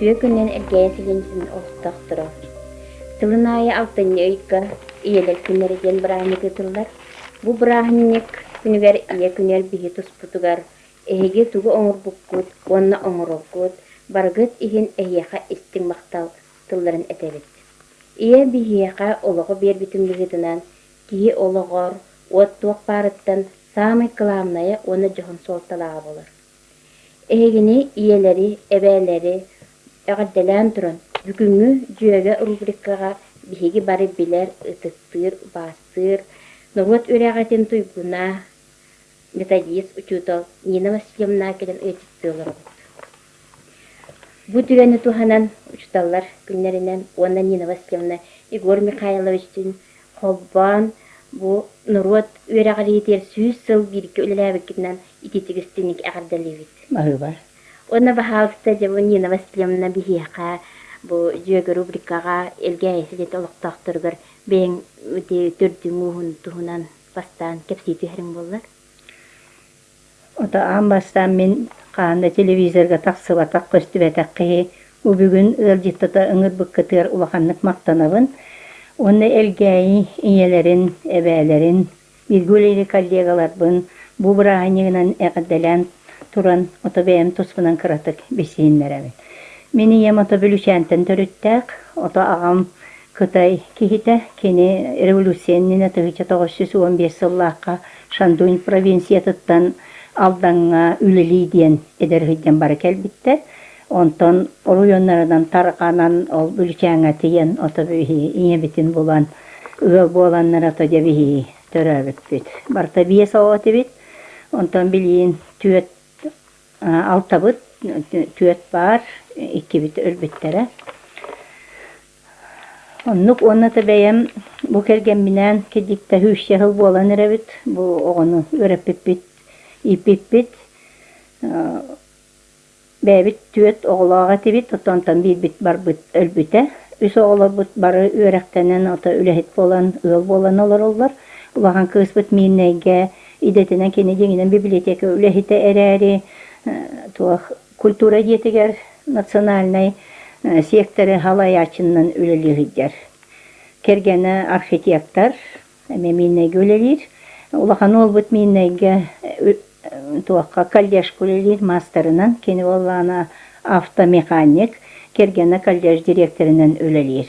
Үтүө күнүнэн Элгээйи сэлиэнньэтин олохтоохторо! Сылын аайы алтынньы ыйга Ийэлэр күннэрэ диэн бырааһынньык ыытыллар. Бу бырааһынньык күнүгэр Ийэ күнүгэр биһи туспутугар эһиги тугу оҥорбуккут уонна оҥороргут барыгыт иһин эһиэхэ истиҥ махтал тылларын этэбит. Ийэ биһиэхэ олоҕу биэрбитин быһыытынан киһи олоҕор уот туох баарыттан саамай кылаабынайа уонна дьоһун суолталааҕа буолар. Эһигини, ийэлэри, эбээлэри эҕэрдэлээн туран, бүгүҥҥү «Дьүөгэ» рубрикаҕа биһиги бары билэр, ытыктыыр, убаастыыр, норуот үөрэҕитин туйгуна, методист учуутал Нина Васильевна кэлэн ыйытыктыы олоробут. Бу түгэни туһанан учууталлар күннэринэн уонна Нина Васильевна Егор Михайловичтыын холбоон бу норуот үөрэҕириитигэр 100 сыл бииргэ үлэлээбиккитинэн итиитик истиҥник эҕэрдэлиибит. Баһыыба. Уонна баһаалыста дьэ бу Нина Васильевна биһиэхэ бу Дьүөгэ рубрикаҕа Элгээйи сэлиэтэ олохтоохторугар бэйэҥ ити төрдүҥ-ууһун туһунан бастаан кэпсии түһэриҥ буоллар. Ото аан бастаан мин хаһан да телевизорга тахсыбатах, көстүбэтэх киһи бу бүгүн ыалдьыттата ыҥырбыккытыгар улаханнык махтанабын. Уонна Элгээйи ийэлэрин, эбээлэрин, бииргэ үлэлиир коллегаларбын бу бырааһынньыгынан эҕэрдэлээн туран ото бэйэм туспунан кыратык билсиһиннэрэбин. Мин ийэм ото Бүлүүчээнтэн төрүттээх, ото аҕам Кытай киһитэ, кини революция иннинэ 1915 сыллаахха Шандунь провинциятыттан Алдаҥҥа үлэлии диэн эдэр сылдьан бара кэлбиттэр. Онтон оройуоннарынан тарҕанан ол Бүлүчээҥҥэ тиийэн ото биһи ийэбитин булан ыал буоланнар ото дьэ биһи төрөөбүппүт. Барыта биэс оҕо этибит. Онтон билигин түөрт алтабыт түөрт баар, иккибит өлбүттэрэ. Оннук уонна да бэйэм бу кэргэмминээн кирдиктэ сүүсчэ сыл буолан эрэбит. Бу оҕону үөрэппиппит, ииппиппит. Бэйэбит түөрт оҕолоох этибит, онтон биирбит барбыт өлбүтэ. Үс оҕолорбут бары үөрэхтэнэн, ото үлэһит буолан, ыал буолан олороллор. Улахан кыыспыт Миирнэйгэ идэтинэн кини дьиҥинэн библиотека үлэһитэ эрээри, туох культура дьиэтигэр национальнай секторы салайааччынан үлэлии сылдьар. Кэргэнэ архитектор, эмиэ Мииннэйгэ үлэлиир. Улахан уолбут Мииннэйгэ туохха коллежка үлэлиир маастарынан, кини буоллаҕына автомеханик, кэргэнэ коллеж дириэктэринэн үлэлиир.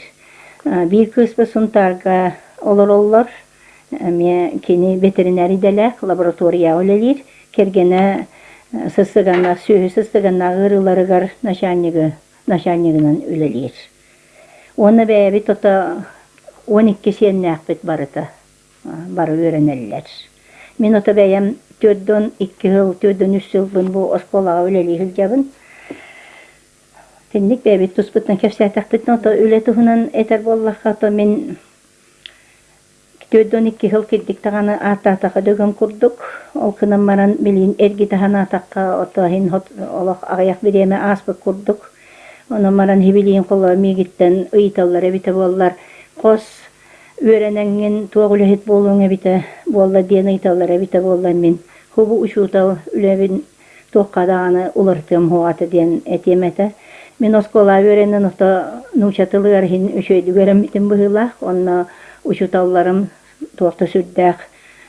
Биир кыыспыт Сунтаарга олороллор. Эмиэ кини ветеринар идэлээх, лабораторияҕа үлэлиир. Кэргэнэ сыстыганнаах, сүөһү сыстыганнаах ыарыыларыгар начальнигы, начальнигынан үлэлиир. Уонна бэйэбит ото 12 сиэннээхпит барыта, бары үөрэнэллэр. Мин ото бэйэм 42 сыл, 43 сылбын бу оскуолаҕа үлэлии сылдьабын. Итинник бэйэбит туспутунан кэпсээтэхпитинэ, ото үлэ туһунан этэр буоллахха, то мин 42 сыл кирдик даҕаны ааттаатахха дөкөн курдук. Ол гынан баран билигин эргитэ санаатахха, ото иһин олох аҕыйах бириэмэ ааспыт курдук. Онон баран сибилигин холобур миигиттэн ыйыталлар эбитэ буоллар, хос үөрэнэҥҥин туох үлэһит буолуоҥ эбитэ буолла диэн ыйыталлар эбитэ буоллар мин хубу учуутал үлэбин туохха даҕаны уларытыам суоҕа этэ диэн этиэм этэ. Мин оскуолаҕа үөрэнэн ото нуучча тылыгар иһин үчүгэйдик үөрэммитим быһыылаах. Онно учууталларым туох да сүрдээх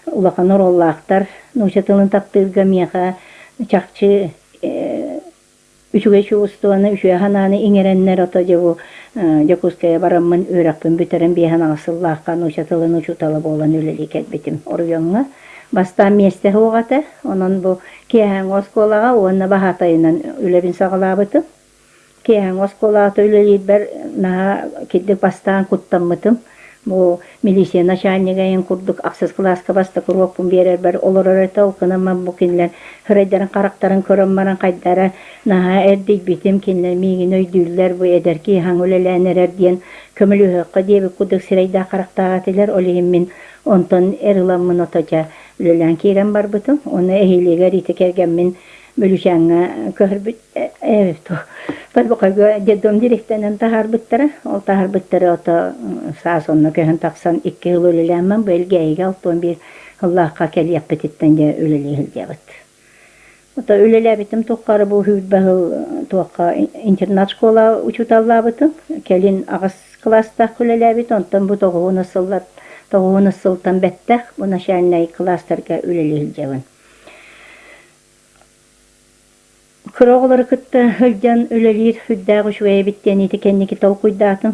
улахан оруоллаахтар. Нуучча тылын таптыырга миэхэ чахчы үчүгэй чувствоны, үчүгэй санааны иҥэрэннэр ото дьэ бу Дьокуускайга бараммын үөрэхпин бүтэрэн биэһэн аҕыс сыллаахха нуучча тылын учуутала буолан үлэлии кэлбитим оройуоҥҥа. Бастаан миэстэ суох этэ, онон бу киэһээҥҥи оскуолаҕа уонна баһаатайынан үлэбин саҕалаабытым. Киэһээҥҥи оскуолаҕа үлэлиирбэр наһаа кирдик бастаан куттаммытым. Бу милиция начальнига эйин курдук ахсыс кылааска бастакы уруокпун биэрэрбэр олорор этэ. Ол гынан бу кинилэр сырайдарын харахтарын көрөн баран хайдара наһаа эрдийбитим. Кинилэр миигин өйдүүллэр, бу эдэр киһи хаҥ үлэлээн эрэр диэн көмөлөһүөххэ диэбит курдук сирэйдээх харахтаах этилэр. Ол иһин мин онтон эр ыламмын ото дьэ үлэлээн киирэн барбытым. Уонна эһиилигэр ити кэргэммин Бүлүчээҥҥэ көһөрбүт Тойбохойго детдом дириэктэринэн таһаарбыттара. Ол таһаарбыттара ото саас онно көһөн тахсан икки сыл үлэлээммин бу Элгээйигэ 61 сыллаахха кэлиэхпититтэн дьэ үлэлии сылдьабыт. Ото үлэлээбитим тухары бу сүүрбэ сыл туохха интернат школа учууталлаабытым. Кэлин аҕыс кылаастаах үлэлээбит, онтон бу тоҕуһун сыллар тоҕуһун сылтан бэттэх бу начальнай кылаастарга үлэлии сылдьабын. Кыра оҕолору кытта сылдьан үлэлиир сүрдээх үчүгэй эбит диэн ити кэнники толкуйдаатым.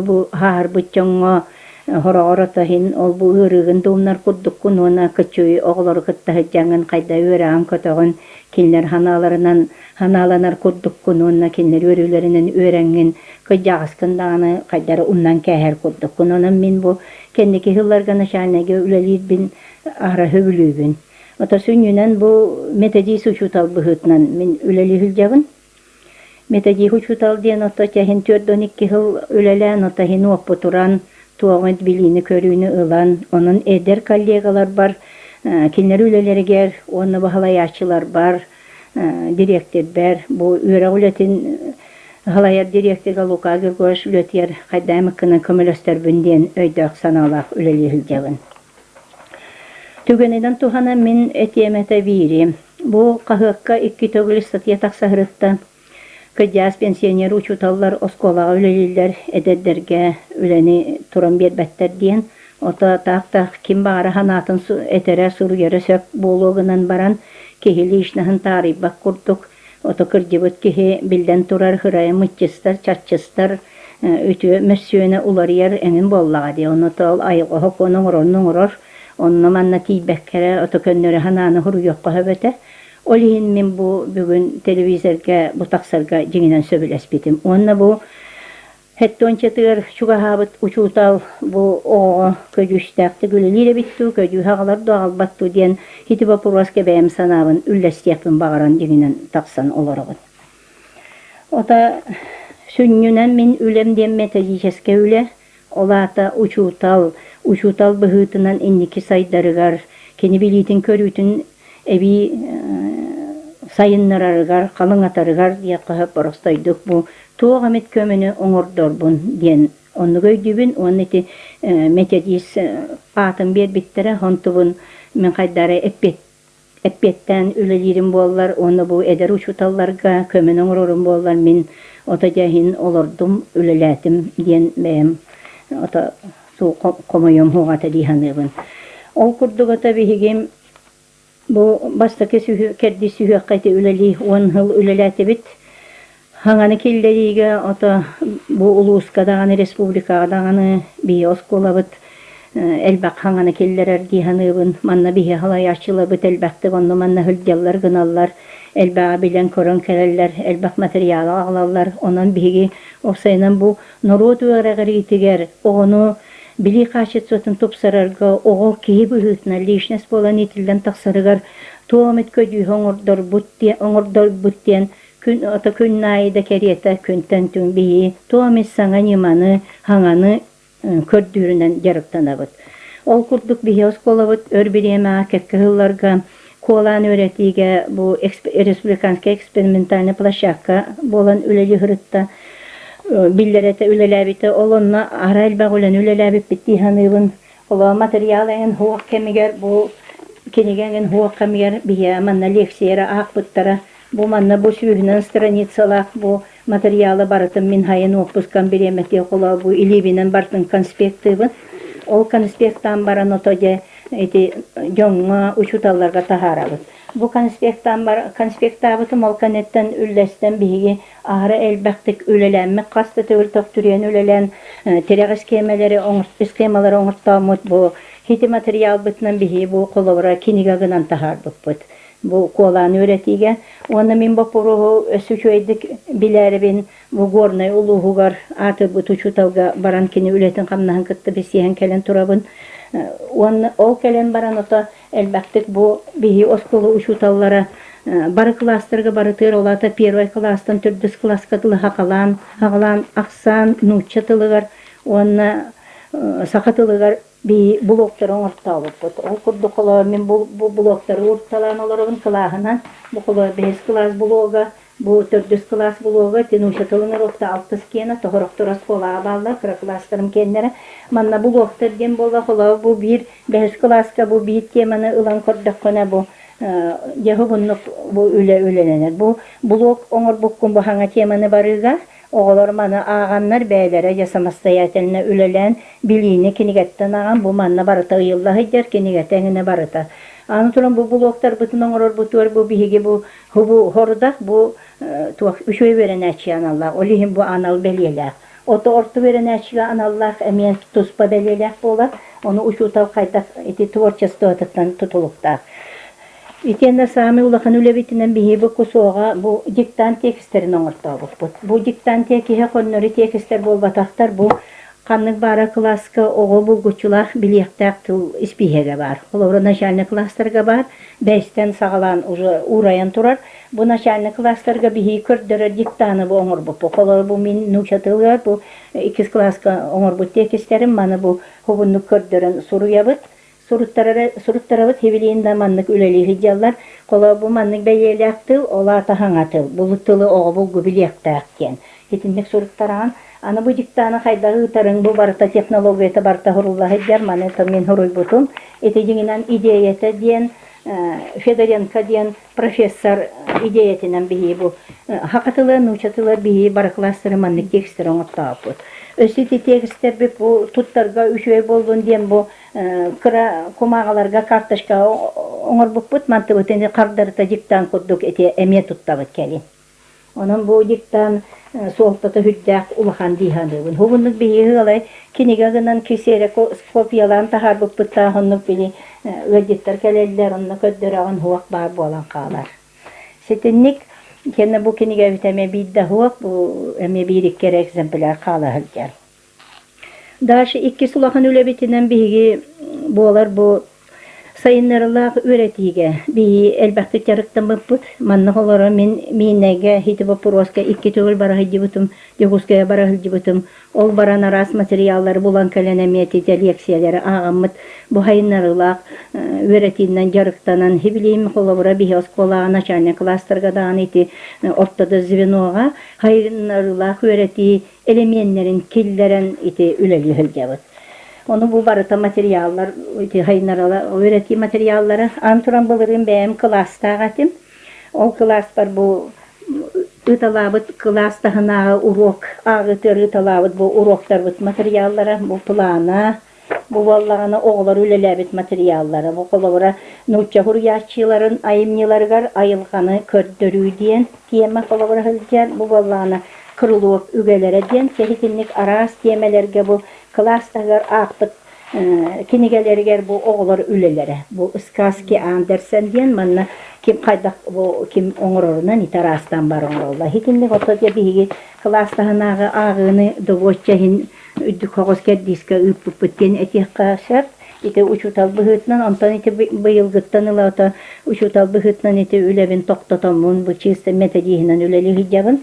Бу ааһарбыт дьоҥҥо хороҕор ото иһин ол-бу ыарыыгын да умнар курдуккун уонна кыччыый оҕолору кытта сылдьаҥҥын хайда үөрэҕин көтөҕүн, кинилэр санааларынан санааланар курдуккун уонна кинилэр үөрүүлэринэн үөрэҥҥин кырдьаҕаскын даҕаны хайда эрэ умнан кээһэр курдуккун. Онон мин бу кэнники сылларга начальнайга үлэлиирбин аһара сөбүлүүбүн. Ото сүнньүнэн бу методист учуутал быһыытынан мин үлэлии сылдьабын. Методист учуутал диэн ото чэһин 42 сыл үлэлээн ото иһин уоппутуран туоҕун билиини-көрүүнү ылан, онон эдэр коллегаларбар кинилэр үлэлэригэр уонна баһылайааччыларбар, дириэктирбэр бу үөрэх үлэтин салайар дириэктиргэ Лука Григорьевич үлэтигэр хайдаамыккынан көмөлөстөрбүн диэн өйдөөх санаалаах үлэлии сылдьабын. Түгэнинэн туһанан мин этиэм этэ биири. Бу хаһыакка икки төгүл ыстатыйа тахса сырытта. Кырдьаҕас пенсионер учууталлар оскуолаҕа үлэлииллэр, эдэрдэргэ үлэни туран биэрбэттэр диэн. Ото таах-таах ким баҕара санаатын этэрэ, суруйара сөп буолуо гынан баран, киһи личноһын таарыйбат курдук Ото кырдьыбыт киһи, биллэн турар, ырайа мыччыстар, чаччыстар, үтүө мөссүөнэ уларыйар эҥин буоллаҕа дии. Ону ол айылҕа сокуона оҥорорун оҥорор, онно-манна тиийбэккэ эрэ ото көннөрү санааны суруйуохха сөп этэ. Ол иһин мин бу бүгүн телевизорга бу тахсарга дьиҥинэн сөбүлэспитим. Уонна бу Хэттуончатыгар чугаһаабыт учуутал бу оҕоҕо көдьүүстээхтик үлэлиир эбит дуу, көдьүүһэ аҕалар дуу, аҕалбат дуу диэн ити боппуруоска бэйэм санаабын үллэстиэхпин баҕаран дьиҥинэн тахсан олоробун. Ото сүнньүнэн мин үлэм диэн методическай үлэ, ол аата учуутал, учуутал быһыытынан инники сайдарыгар, кини билиитин-көрүүтүн эбии сайыннарарыгар, халыҥатарыгар диэххэ сөп боростойдук бу туох эмит көмөнү оҥордорбун диэн оннук өйдүүбүн уонна ити методист аатын биэрбиттэрэ онтубун мин хайдары эппиэттээн үлэлиирим буоллар уонна бу эдэр учууталларга көмөнү оҥорорум буоллар мин ото дьэ иһин олордум үлэлээтим диэн бэйэм ото хомойуом суоҕа дии саныыбын. Ол курдук ото биһиги Бу бастакы кэрдиис сүһүөххэ ити үлэлии 10 сыл үлэлээтибит. Хаҥаны киллэриигэ ото бу улууска даҕаны, республикаҕа даҕаны биһи оскуолабыт элбэх хаҥаны киллэрэр дии саныыбын. Манна биһи салайааччыларбыт элбэхтик онно-манна сылдьаллар гыналлар, элбэҕи билэн-көрөн кэлэллэр, элбэх материалы аҕалаллар. Онон биһиги уопсайынан бу норуот үөрэҕириитигэр оҕону билии хаачыстыбатын тупсарарга оҕо киһи быһыытынан личность буолан иитиллэн тахсарыгар туох эмит көдьүүһү оҥордорбут диэн оҥордорбут диэн күн ото күн аайы да кэриэтэ күнтэн түн биһи туох эмит саҥа ньыманы хаҥаны көрдүүрүнэн дьарыктанабыт. Ол курдук биһи оскуолабыт өр бириэмэҕэ кэккэ сылларга куолаан үөрэтиигэ бу республиканскай экспериментальнай площадка буолан үлэлии сырытта. Биллэрэтэ үлэлээбитэ. Ол онно ара элбэх үлэни үлэлээбиппит дии саныыбын. Олоо материал эҥин суох кэмигэр бу кинигэ эҥин суох кэмигэр биһиэхэ манна лекциялары аахпыттара. Бу манна бу сүүһүнэн страницалаах бу материалы барытын мин хайын уоппускам бириэмэтигэр холоо бу илиибинэн барытын конспектыыбын. Ол конспектаан баран ото дьэ ити дьоҥҥо, учууталларга таһаарабыт. Бу конспектаан бар конспектаабытым ол кэнниттэн үллэстэн биһиги аһара элбэхтик үлэлээммит хас да төгүл төхтүрүйэн үлэлээн тирэх исхиэмэлэри схемалары оҥортооммут бу ити материалбытынан биһиги бу холобура кинигэ гынан таһаарбыппыт бу куолаан үөрэтиигэ уонна мин боппуруоһу өссө үчүгэйдик билээрибин бу Горнай улууһугар аатырбыт учууталга баран кини үлэтин-хамнаһын кытта билсиһэн кэлэн турабын уонна ол кэлэн баран ото элбэхтик бу биһи оскуола учууталлара бары кылаастарга барытыгар ол аата первай кылаастан төрдүс кылааска дылы хахалаан хаҕалаан ахсаан нуучча тылыгар уонна саха тылыгар би блоктары оҥортообуппут. Ол курдук холоо мин бу блоктары уурталаан олоробун кылааһынан. Бу холоо бэһис кылаас блога, бу төрдүс кылаас блога, нуучча тылын уруокта алтыс киэнэ, тоһорохтор оскуолаҕа бааллар, кыра кылаастарым киэннэрэ. Манна блоктар диэн буолла, холоо бу биир бэһис кылааска бу биир теманы ылан көрдөххүнэ бу. Дьэ уһуннук бу үлэ үлэлэнэр. Бу блог оҥорбуккун бу саҥа теманы барыыга оҕолор маны ааҕаннар бэйэлэрэ дьэ самостоятельно үлэлээн билиини кинигэттэн ааҕан бу манна барыта ыйылла сылдьар кинигэтэ эҥинэ барыта. Аны туран бу блогтарбытын оҥорорбутугар бу биһиги бу бу хорудах бу туох үчүгэй үөрэнээччи аналлаах ол иһин бу анал бэлиэлээх. Ото орто үөрэнээччигэ аналлаах эмиэ туспа бэлиэлээх буолар. Ону учуутал хайдах ити творчествотыттан тутулуктаах. Итиэннэ саамай улахан үлэбитинэн биһиги бу кусуоҕа бу диктант тиэкистэрин оҥортообуппут. Бу диктант тиэкиһэ хоннору тиэкистэр буолбатахтар, бу ханнык баара кылааска оҕо булгуччулаах билиэхтээх тыл испииһэгэ баар. Холобура, начальнай кылаастарга баар, бэйстэн саҕалаан уже уурайан турар. Бу начальнай кылаастарга биһиги көрдөрөр диктаны бу оҥорбуппут. Холобура, бу мин нуучча тылыгар бу иккис кылааска оҥорбут тиэкистэрим, маны бу хубуннук көрдөрөн суруйабыт. Суруттарабыт хибилиин да маннык үлэлии сылдьаллар. Холобур, бу маннык бэлиэлээх тыл, ол аата хаҥа тыл. Бу тылы оҕо булгу билиэхтээх диэн. Итинник суруттараҕын. Аны бу дьыктааны хайдах ыытарыҥ, бу барыта технологията барыта сурулла сылдьар. Маны мин суруйбутум. Ити дьиҥинэн идиэйэтэ диэн Федоренко диэн профессор идиэйэтинэн биһиги бу саха тыла, нуучча тыла биһиги бары кылаастары маннык текстэр оҥортообуппут. Өссө ити текстэрбит бу туттарга үчүгэй буоллун диэн бу кыра кумааҕыларга карточка оҥорбуппут, мантыбытын хардарыта диктант курдук ити эмиэ туттабыт кэлин. Онон бу диктант суолтата сүрдээх улахан дии саныыбын. Уһуннук биһиги ыалай кинигэ гынан кисиэрэ копиялаан таһаарбыппыттаах оннук били ыалдьыттар кэлэллэр, онно көрдөрөҕүн уһуох баар буолан хаалар. Ситинник кэннэ бу кинигэбит эмиэ биир да уһуох, бу эмиэ биир-икки эрэ экземпляр хаала сылдьар. Дальше иккис улахан үлэбитинэн биһиги буолар бу сайыннарылаах үөрэтиигэ биһи элбэхтик дьарыктаммыппыт. Манна олоро мин Миинэйгэ ити боппуруоска икки төгүл бара сылдьыбытым, Дьокуускайга бара сылдьыбытым. Ол баран араас материаллары булан кэлэн эмиэ ити лиэксийэлэри ааҕаммыт бу сайыннарыылаах үөрэтиинэн дьарыктанан хибилиим холобура биһи оскуолаҕа начальнай кылаастарга даҕаны ити ортодо звеноҕа сайыннарыылаах үөрэтии элэмиэннэрин киллэрэн ити үлэлии сылдьабыт. Ону бу барыта материаллар ити хайнарала үөрэтии материаллара ан туран былырыын бэйэм кылаастаах этим. Ол кылааспар бу ыыталаабыт кылаас таһынааҕы уруок ааҕыытыгар ыыталаабыт бу уруоктарбыт материаллара бу плана Бу буоллаҕына оҕолор үлэлээбит матырыйааллара. Бу холобура нуучча суруйааччыларын айымньыларыгар айылҕаны көрдөрүү диэн тиэмэ холобура сылдьар. Бу буоллаҕына Крылов үгэлэрэ диэн итинник араас тиэмэлэргэ бу кылаас таһыгар аахпыт кинигэлэригэр бу оҕолор үлэлэрэ. Бу сказки Андерсен диэн манна ким хайдах бу ким оҥорорунан ити араастаан бары оҥороллор. Итинник ото дьэ биһиги кылаас таһынааҕы ааҕыыны добуочча иһин үрдүк соҕус кэрдиискэ ыыппыппыт диэн этиэххэ сөп. Ити учуутал быһыытынан, онтон ити быйылгыттан ылата учуутал быһыытынан ити үлэбин тохтотоммун, бу чисто методиһынан үлэлии сылдьабын.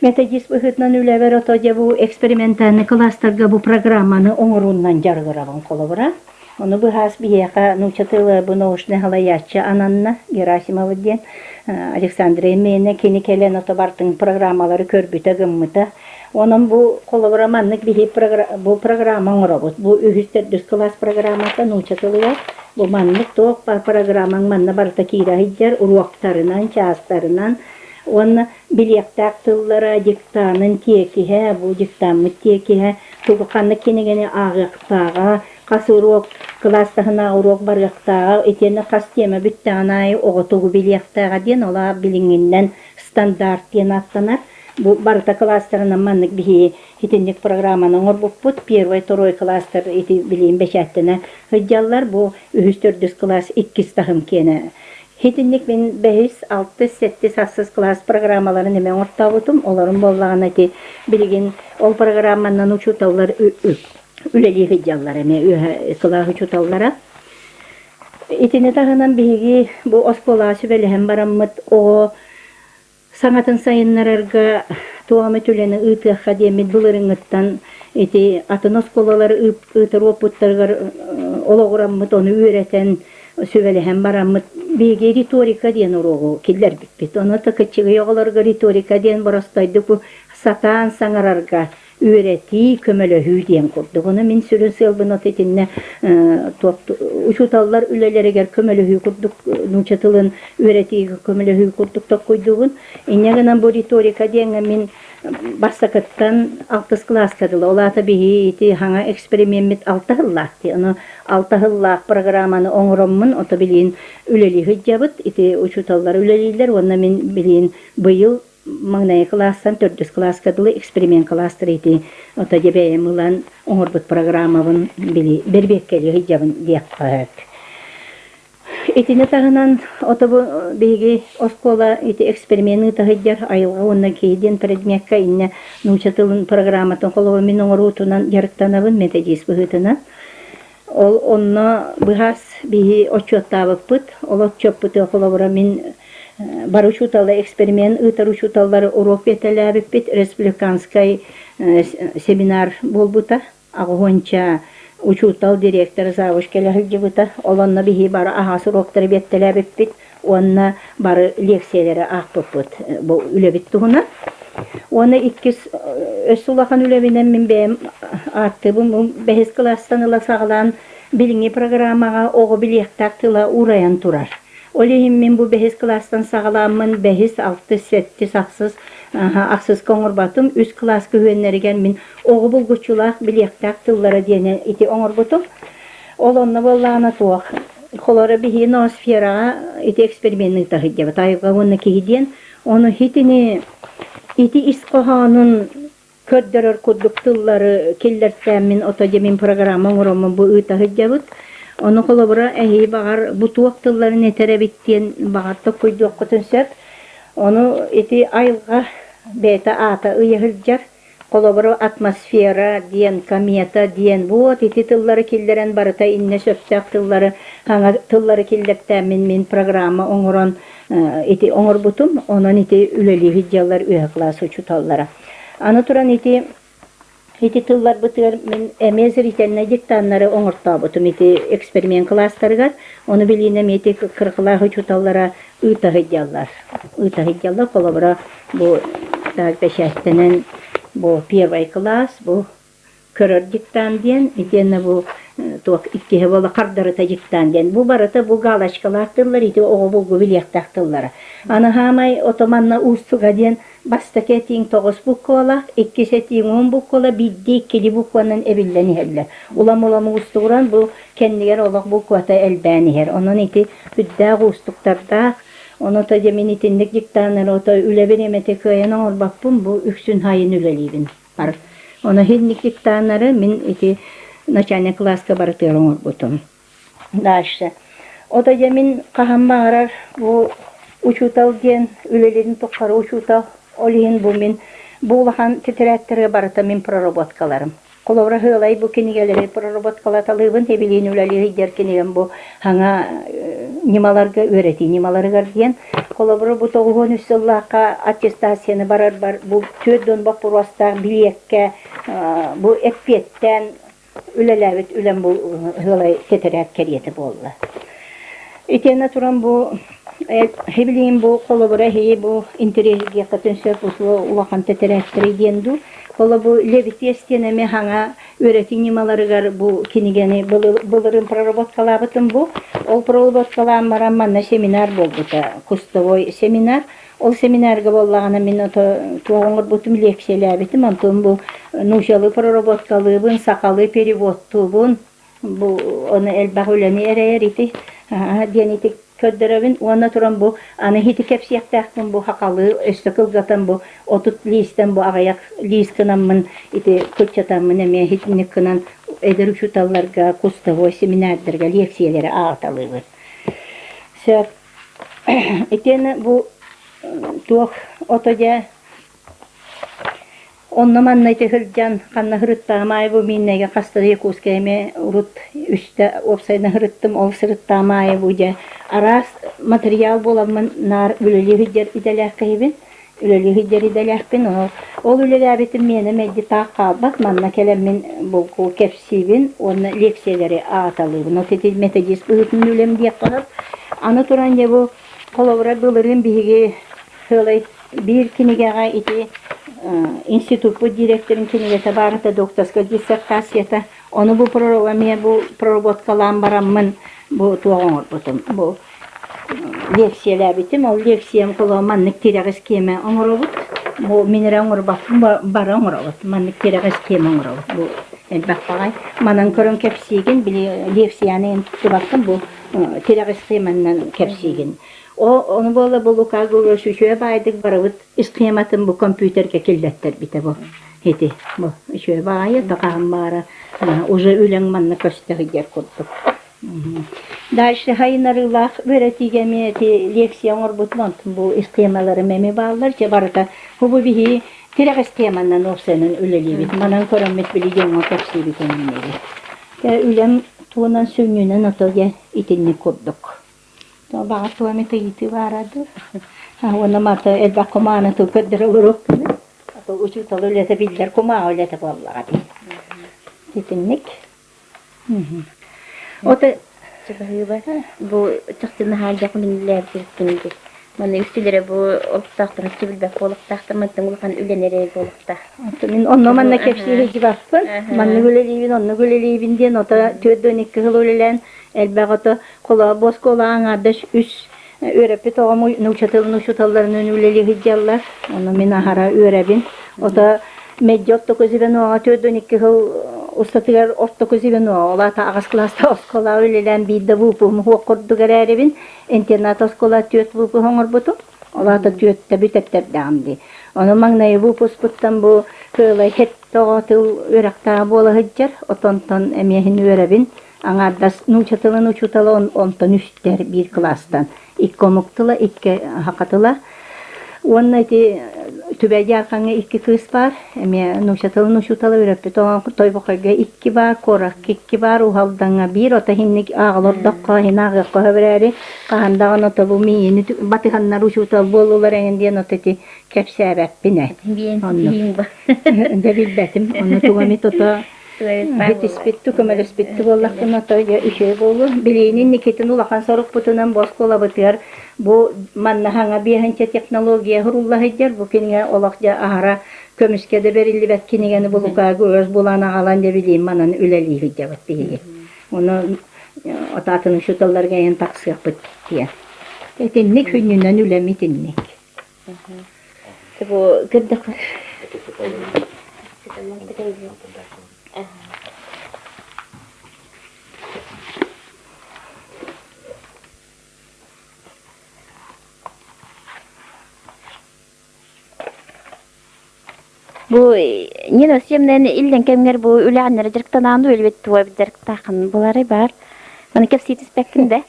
Методист быһыытынан үлэбэр ото дьэ бу экспериментальный кылаастарга бу программаны оҥоруунан дьарыгырабын холобура. Ону быһаас биһиэхэ нуучча тыла бу научнай салайааччы ананна Герасимова диэн Александра Емельяновна кини кэлэн ото бартын программалары көрбүтэ гыммыта. Онон бу холобура маннык биһи бу программа оҥоробут. Бу үһүс төрдүс кылаас программата нуучча тылыгар. Бу маннык туох баар программаҥ манна барыта киирэ сылдьар уруоктарынан, чаастарынан уонна билиэхтээх тыллара диктанын тиэкиһэ, бу диктаммыт тиэкиһэ, тугу ханнык кинигэни ааҕыахтааҕа, хас уруок, кылаас таһынааҕы уруок барыахтааҕа, итиэннэ хас тиэмэ бүттэҕин аайы оҕо тугу билиэхтээҕэ диэн ол аат билиҥҥиннэн стандарт диэн ааттанар. Бу барыта кылаастарынан маннык биһиги итинник программаны оҥорбуппут. Первый, второй кылаастар ити билигин бэчээттэнэ сылдьаллар. Бу үһүс, төрдүс кылаас иккис таһым киэнэ. Итинник мин бэһис, алтыс, сэттис, ахсыс кылаас программаларын эмэ оҥортообутум. Олорум буоллаҕына ити билигин ол программанан учууталлар үлэлии сылдьаллар эмиэ үөһэ кылаас учууталлара. Итини таһынан биһиги бу оскуолаҕа сүбэлэһэн бараммыт оҕо саҥатын сайыннарарга туох эмит үлэни ыытыахха диэммит былырыҥҥыттан ити атын оскуолалары ыытар уопуттарыгар олоҕураммыт ону үөрэтэн сүбэлэһэн бараммыт биһиги риторика диэн уруогу киллэрбиппит. Ону кыччыгый оҕолорго риторика диэн боростойдук бу сатаан саҥарарга үөрэтии, көмөлөһүү диэн курдук. Ону мин сүрүн сыалбын от итиннэ учууталлар үлэлэригэр көмөлөһүү курдук нуучча тылын үөрэтиигэ көмөлөһүү курдук токкуйдуубун. Инньэ гынан бу риторика диэҥҥэ мин бастакыттан алтыс кылааска дылы, ол аата биһи ити хаҥа эксперимеммит алта сыллаах дии. Ону алта сыллаах программаны оҥороммун, ото билиин үлэлии сылдьабыт. Ити учууталлар үлэлииллэр уонна мин билиин быйыл маҥнайгы кылаастан төрдүс кылааска дылы эксперимент кылаастары ити ото дьэ бэйэм ылан оҥорбут программабын били бэрбиэккэлии сылдьабын диэххэ сөп. Итини таһынан ото бу биһиги оскуола ити эксперимент ыыта сылдьар айылҕа уонна киһи диэн предмекка иннэ нуучча тылын программатын холобур мин оҥоруутунан дьарыктанабын методист быһыытынан. Ол онно быһаас биһи отчуоттаабыппыт. Ол отчуоппутугар холобура мин бары учууталлар эксперимент ыытар учууталлары уруок биэртэлээбиппит республиканскай семинар буолбута. Аҕыһуонча учуутал, директор, завуч кэлэ сылдьыбыта. Ол онно биһи бары аһаас уруоктары биэртэлээбиппит уонна бары лекциялары аахпыппыт бу үлэбит туһунан. Уонна иккис өссө улахан үлэбинэн мин бэйэм ааттыыбын бу бэһис кылаастан ыла саҕалаан билиҥҥи программаҕа оҕо билиэхтээх тыла уурайан турар. Ол иһин мин бу бэһис кылаастан саҕалааммын бэһис, алтыс, сэттис, ахсыс, ахсыска оҥорботум. Үс кылаас күһүөннэригэр мин оҕо булгуччулаах билиэхтээх тыллара диэни ити оҥорбутум. Ол онно буоллаҕына туох Холоро биһиги ноосфераҕа ити эксперимены ыыта сылдьабыт. Айылҕа уонна киһи диэн. Ону итини ити ис хоһоонун көрдөрөр курдук тыллары киллэртээммин ото дьэ мин программа оҥороммун бу ыыта сылдьабыт. Ону холобура эһиги баҕар бу туох тылларын этэр эбит диэн баҕар токкуйдуоххутун сөп. Ону ити айылҕа бэйэтэ аата ыйа сылдьар. Холобура, атмосфера диэн, комета диэн, вот ити тыллары киллэрэн барыта иннэ сөптөөх тыллары, хаҥа тыллары киллэртээммин мин программа оҥорон ити оҥорбутум. Онон ити үлэлии сылдьаллар үөһэ кылаас учууталлара. Аны туран ити ити тылларбытыгар мин эмиэ зрительнай диктаннары оҥортообутум ити эксперимент кылаастарыгар. Ону билиинэ эмиэ ити кыракылаах учууталлара ыыта сылдьаллар. Ыыта сылдьаллар. Холобура, бу так бэчээттэнэн бу первый класс, бу көрөр диктант диэн, итиэннэ бу туох иккиһэ буола хардарыта диктант диэн. Бу барыта бу галочкалаах тыллар, ити оҕо булгу билиэхтээх тыллара. Аны хаамай ото манна уустуга диэн бастакы этииҥ тоҕус буквалаах, иккис этииҥ уон буквала, биирдии иккилии букванан эбиллэн иһэллэр. Улам-улам уустугуран бу кэннигэр олох буквата элбээн иһэр. Онон ити Сүрдээх уустуктардаах, ону то дьэ мин итинник диктаннары ото үлэбин эмэтэ кыайан оҥорбоппун, бу үксүн хайын үлэлиибин. Ону иһинник диктаннары мин ити начальник кылааска барытыгар оҥорбутум. Дальше. Ото дьэ мин хаһан баҕарар бу учуутал диэн үлэлиирин тухары учуутал, ол иһин бу мин бу улахан тэтэрээттэргэ барыта мин проработкаларым. Холобура, Һыалай бу кинигэлэри проработкалаталыыбын, эбилиин үлэлии сылдьар кинигэм бу саҥа ньымаларга үөрэтии ньымаларыгар диэн. Холобура, бу 93 сыллаахха аттестацияны барарбар бу 40 боппуруостаах билиэккэ бу эппиэттээн үлэлээбит үлэм бу Һыалай тэтэрээт кэриэтэ буолла. Итиэннэ туран бу Эбилиин бу холобура эһиги бу интэриэһиргиэххитин сөп улахан тэтэрээттэрий диэн дуу. Холобу Левитиэс диэн эмиэ хаҥа үөрэтии ньымаларыгар бу кинигэни былырыын проработкалаабытым бу. Ол проработкалаан баран манна семинар буолбута, кустовой семинар. Ол семинарга буоллаҕына мин ото туох оҥорбутум лекциялээбитим, онтон бу нуучалыы проработкалыыбын, сахалыы переводтуубун, Бу ону элбэх үлэни эрэйэр ити диэн ити көрдөрөбүн уонна туран бу аны ити кэпсиэхтээхпин бу хахалыы өссө кылгатан бу 30 лиистэн бу аҕыйах лиис гынаммын ити кыччатаммын эмиэ итинник гынан эдэр учууталларга кустовой семинардарга лиэксийэлэри ааҕыталыыбын. Сөп. Итиэннэ бу туох ото дьэ Онно-манна ити сылдьан ханна сырыттаҕым аайы бу Мииннэйгэ хаста да Якутскай эмиэ урут үстэ уопсайынан сырыттым, ол сырыттаҕым аайы бу дьэ араас матырыйаал буоламмын наар үлэлии сылдьар идэлээх киһибин, үлэлии сылдьар идэлээхпин. Ол үлэлээбитим миэнэ мэлдьи таах хаалбат, манна кэлэммин булку кэпсиибин уонна лекциялэри ааталыыбын. Вот ити методист быһыытынан үлэм диэххэ сөп. Аны туран дьэ бу холобура былырыын биһиги сыалай биир кинигэҕэ ити институппут директорын кинигэтэ баар этэ докторскай диссертацията. Ону бу эмиэ бу проработкалаан бараммын бу туох оҥорбутум. Бу лекциялээбитим. Ол лекциям холоо маннык тирэх исхиэмэ оҥоробут. Бу мин эрэ оҥорбоппун, бары оҥоробут. Маннык тирэх исхиэмэ оҥоробут. Бу элбэх баҕай. Манан көрөн кэпсиигин, били лекцияны эн туттубаккын, бу тирэх исхиэмэннэн кэпсиигин. Ону буола бу Лука Гуров үчүгэй баайдык барыбыт исхематын бу компьютерга киллэттэрбитэ бу. Ити бу үчүгэй баайы тахаһым баара уже үлэҥ манна көстө сылдьар курдук. Дальше хайынарыылаах үөрэтиигэ эмиэ ити лекция оҥорбутум, онтон бу исхемаларым эмиэ бааллар. Дьэ барыта бу биһи тирэх исхеманан уопсайынан үлэлиибит. Манан көрөммүт били дьоҥҥо кэпсиибит эҥиннэри. Үлэм туһунан сүнньүнэн ото дьэ итинник курдук. Баҕар туох эмит ыйытыы баара дуу? Уонна мата элбэх кумааны тыл көрдөрө олоруохпун. Учуутал үлэтэ биллэр кумааҕы үлэтэ буоллаҕа дии. Итинник. Ото Баһыыба. Бу чахчы наһаа элбэх үлэлээбиккин дии. Маны үксүлэрэ бу олохтоохтор оччо билбэт буолуохтаахтар, мантан улахан үлэни эрэ буолуохтаах. Мин онно манна кэпсии сылдьыбаппын. Маннык үлэлиибин, оннук үлэлиибин диэн ото 42 сыл үлэлээн элбэх ото холоо оскуола аҥаардас үс үөрэппит оҕом нуучча тылын учууталларынан үлэлии сылдьаллар. Ону мин аһара үөрэбин. Ото Мэддьи ортоку звеноҕа 42 сыл устатыгар ортоку звеноҕа, ол аата аҕыс кылаастаах оскуолаҕа үлэлээн биир да выпуһум суох курдук эрээрибин, интернат оскуола түөрт выпуск оҥорбутум. Ол аата түөртэ бүтэттэрдэҕим дии. Ону маҥнайы выпускпуттан бу кыылай тоҕо тыл үөрэхтээх буола сылдьар, отонтон эмиэ иһин үөрэбин. Аҥаардас нуучча тылын учуутала онтон үстэр биир кылаастан. Икки омук тыла, икки саха тыла. Уонна ити Түбэй Дьаархаҥҥа икки кыыс баар, эмиэ нуучча тылын учуутала үөрэппит Тойбохойго икки баар, куоракка икки баар, Уһалдаҥҥа биир, ото иһинник ааҕылордоххо, иһин ааҕыахха сөп эрээри, хаһан даҕаны ото бу миигини батыһаннар учуутал буоллулар эҥин диэн ото ити кэпсээбэппин ээ. Оннук. Дьэ билбэтим. Ону тугу эмит ото Этиспит, көмөлөспүт буоллахпына то үчүгэй буолуо. Билиини инникитин улахан сорукпутунан бу оскуолабытыгар бу манна хаҥа биэһинчэ технология сурулла сылдьар. Бу кинигэ олох дьэ аһара көмүскэ да бэриллибэт кинигэни булукаагы өс булан аҕалан дьэ билиим манан үлэлии сылдьабыт биһиги. Ону отаатын учууталларга эйэн тахсыахпыт диэн. Итинник сүнньүнэн үлэм итинник. Бу көрдөххө Бу Нина Семнен иллен кэмҥэр бу үлэҕиннэри дьарыктанаан өлбүт туой дьарыктааххын булары бар. Маны кэпсии түспэккин да.